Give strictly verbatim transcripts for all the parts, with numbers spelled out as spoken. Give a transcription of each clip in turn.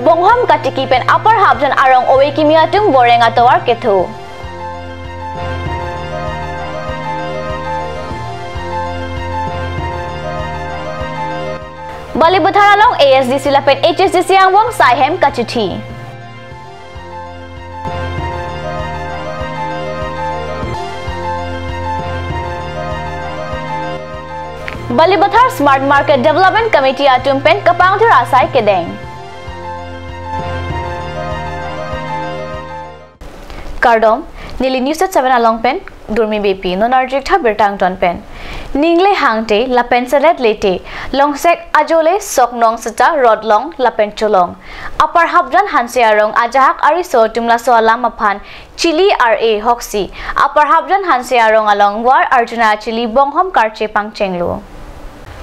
Bonghom katiki pen Upper Hapjan arong ove kimi atum boreng atovar kethu. Balipathar along A S D C lapen H S D C angbong sai ahem kachithi. Balipathar Smart Market Development Committee atum pen kapangthir asai kedeng. Kardom, neli News at seven along pen Durmi Beypi, non arjik tha birta angton pen. Ningle hangte lapen selet lete, longsek ajole sok nong seta rot long lapen cholong. Upper Hapjan Hanse arong ajahak ariso atum laso alam aphan chili ar-e hoksi Upper Hapjan Hanse arong along War Arjuna chili bonghom karche pangchenglo.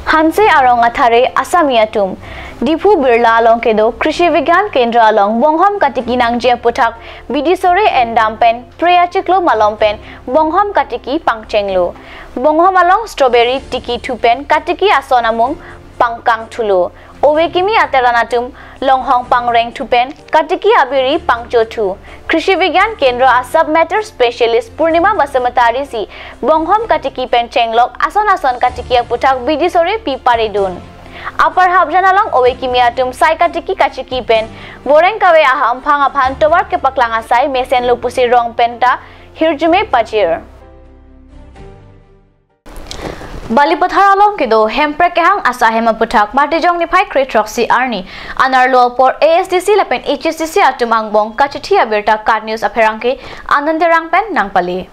Hanse arong athare Assami atum, Diphu Birla along kedo Krishi Vigyan Kendra along bonghom katiki nangji aputhak bidi sore endam pen pre achiklo malom pen bonghom katiki pangchenglo. Bonghom along strawberry tiki thu pen katiki ason amung pangkang thulo. Ove kimi ateran atum longhong pangreng thu pen katiki abiri pangcho thu. Krishi Vigyan Kendra a Sub Matter Specialist Purnima Basumatary si bonghom katiki pen chenglok ason ason katiki aputhak bidi sore pi paridun. Upper Hapjan along ove kimi atum sai katiki kachiki pen boreng kave ahamphang aphan tovar kepaklang asai mesen lo pusi rong penta hirjume pajir. Balipathar along kedo Hemprek kehang asai ahem aputhak Matijong niphai kre throksi arni anerlo apor A S D C lapen H S D C atum angbong kachithi abirta KAT News apherangke Anand Terang pen nangpali.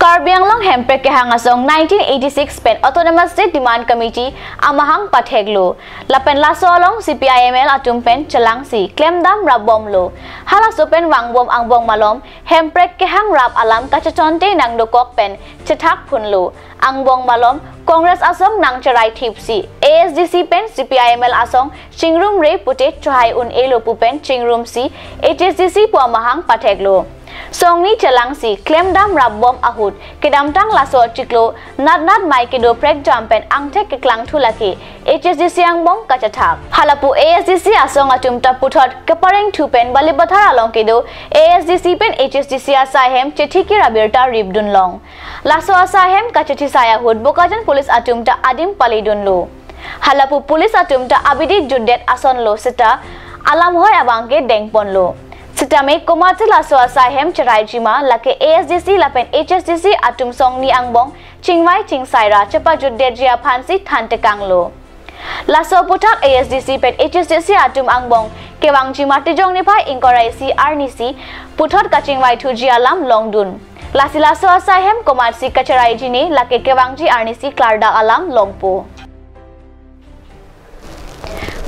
Karbi Anglong Hemprek kehang asong nineteen eighty-six pen Autonomous State Demand Committee amahang patheklo. Lapen laso along C P I M L atum pen chelangsi klemdam rapbomlo. Halaso pen vangbom angbong malom Hemprek kehang rap alam kachechonte nangdokok pen chethak phunlo. Angbong malom Congress asong nangcherai thipsi A S D C pen C P I M L asong chingrumre pute chohai un-elo pu pen chingrumsi H S D C pu amahang patheklo. Songni chelangsi klemdam rapbom ahut kedamtang laso chiklo natnat mai kedo prekjam pen angthek keklangthu lake H S D C angbong kachethak. Halapu A S D C asong atum ta puthot kepareng thu pen Balipathar along kedo A S D C pen H S D C asai ahem chethikir abirta ripdun long. Laso asai ahem kachithi sai ahut Bokajan Police atum ta adim palidunlo. Halapu police atum ta abidi jutdet asonlo seta alam hoi abangke dengponlo. Sitame komatsi laso asai ahem cheraijima lake A S D C lapen H S D C atum songni angbong chingvai chingsai ra chepajutdetji aphansi thantekanglo. Laso aputhak A S D C pen H S D C atum angbong kevangji Matijong niphai ingkoi ra isi arnisi puthot kachingvaithuji alam longdun. Lasi laso asai ahem komatsi kacheraijine lake kevangji arnisi klardak alam longpo.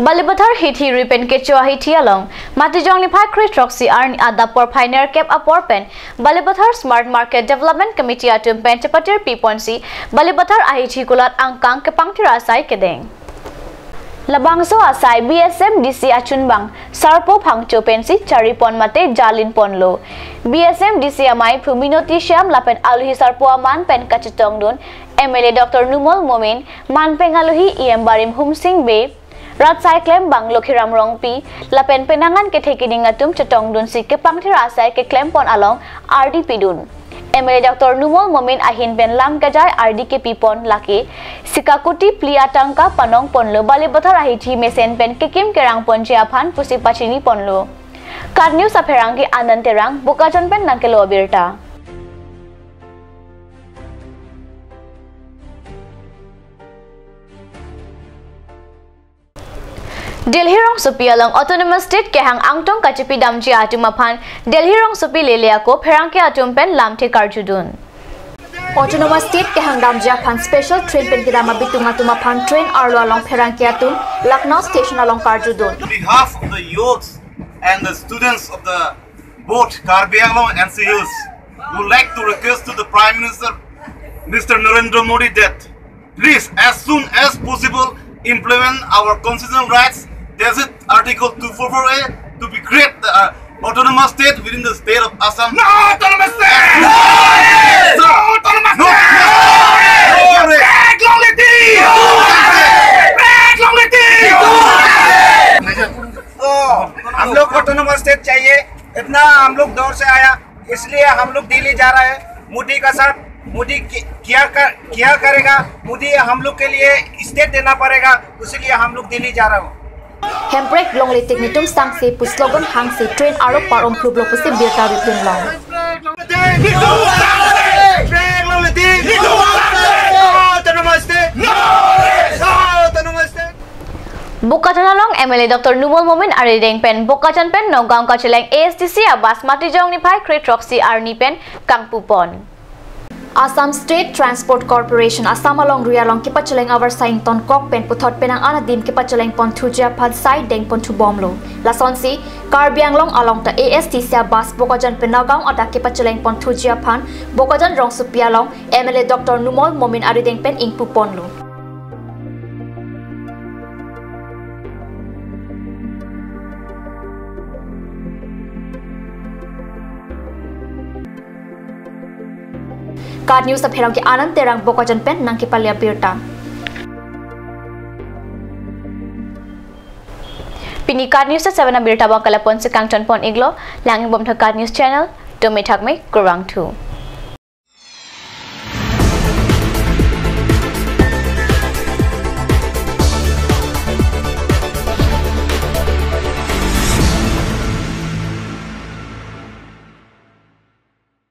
Balipathar hithi ri pen kecho ahithi along Matijong niphai kre throksi arni adap porphai nerkep apor pen Balipathar Smart Market Development Committee atum pen chepatir piponsi Balipathar ahithi kulat angkang kepangthir asai kedeng. Labangso asai B S M D C achunbang Sarpo Phangcho pensi charipon mate jalinponlo. B S M D C amei Phu Minoti Shyam lapen alohi sarpo aman pen kachetongdun M L A Doctor Numal Momin, manpeng alohi E M barim Humsing Bey, rat asai klembang Lokhiram Rongpi lapen penang an kethe keding atum chetongdunsi kepangthir asai keklempon along ardi pidun. M L A Doctor Numal Momin ahin pen lam kejai ardi kepipon lake sika kuti phli atangka panongponlo Balipathar ahithi mesen pen kekim kerangponji aphan pusi pachiniponlo. KAT News apherangke Anand Terang, Bokajan pen nangkelo abirta. Delhi rongsopi along Autonomous State kehang angtong kachipi damji atum aphan Delhi rongsopi lele ako pherangke atum pen lamthe karjudun. Autonomous State kehang damji aphan special train pen kedam abitung atum aphan train arlo along pherangke atum Lucknow station along karjudun. On behalf of the youths and the students of the both Karbi Anglong and N C Hills, would like to request to the Prime Minister, Mister Narendra Modi, that please, as soon as possible, implement our constitutional rights, that is Article two four four A, to be create the uh, autonomous state within the state of Assam. No autonomous state! No! No autonomous state! No! No! Break long liti! No! Break long liti! No! Oh, इतना हम लोग दौर से आया, इसलिए हम लोग दिल्ली जा रहा है। मोदी का साथ, मोदी कि- क्या कर, क्या करेगा? मोदी हम लोग के लिए स्टेट देना पड़ेगा, इसीलिए हम लोग दिल्ली जा रहा हूँ। Hemprek longle tik netum sangse pu slogan hangsi train arlo par-om klublo pusi birta ripdunlong. Bokajan along M L A Doctor Numal Momin arideng pen Bokajan pen Nagaon kacheleng A S D C a bus Matijong niphai kre throksi arni pen kangpupon. Assam State Transport Corporation Assam alongri along kepacheleng avarsai ingtonkok pen puthot penang an adim kepacheleng ponthuji aphan sai dengponthubomlo. Lasonsi Karbi Anglong along ta A S D C a bus Bokajan pen Nagaon adak kepacheleng ponthuji aphan Bokajan rongsopi along M L A Doctor Numal Momin arideng pen ingpuponlo. KAT News apherang ke Anand Terang Bokajan pen nangkepale abirta. Pini KAT News seven abirta bang ke lapu-an si kangtonpon iklo, lang-ik bom tha KAT News channel, dome thakme, kurvangthu.